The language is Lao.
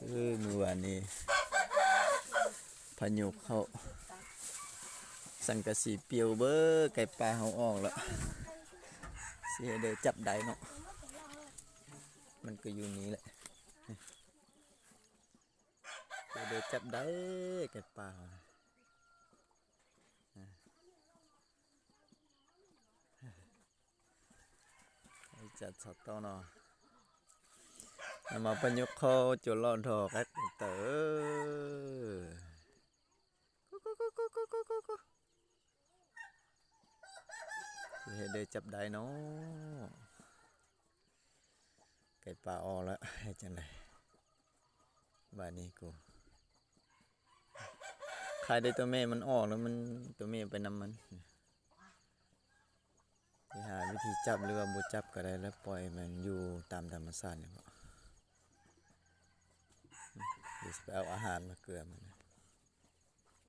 ເອີ ມື້ວານນີ້ພາຍຸເຂົ້າ ສັງກະສີປິວເບີ ໄກ່ປ່າເຮົາອອກແລ້ວ ຊິໃຫ້ໄດ້ຈັບໄດ້ເນາະ ມັນກໍຢູ່ນີ້ແຫຼະ ຊິໄດ້ຈັບໄດ້ໄກ່ປ່າເຮົານະ. ຈັດສັດຕໍ່ເນາະ ນຳເອົາປາຍົກເຂົ້າຈົນຫຼອດດອກແອັກເຕີ ເຮັດໄດ້ຈັບໄດ້ເນາະ ໄກ່ປ່າອອກແລ້ວ ເຮັດຈັ່ງໃດ ບາດນີ້ກູ ຂາຍໄດ້ຕົວແມ່ມັນອອກແລ້ວ ມັນ ຕົວແມ່ໄປນຳມັນ ຊິຫາວິທີຈັບ ຫຼືວ່າບໍ່ຈັບກໍໄດ້ ແລ້ວປ່ອຍມັນຢູ່ຕາມທຳມະຊາດນີ້ບໍ ດຽວຊິໄປເອົາອາຫານມາເກືອມັນ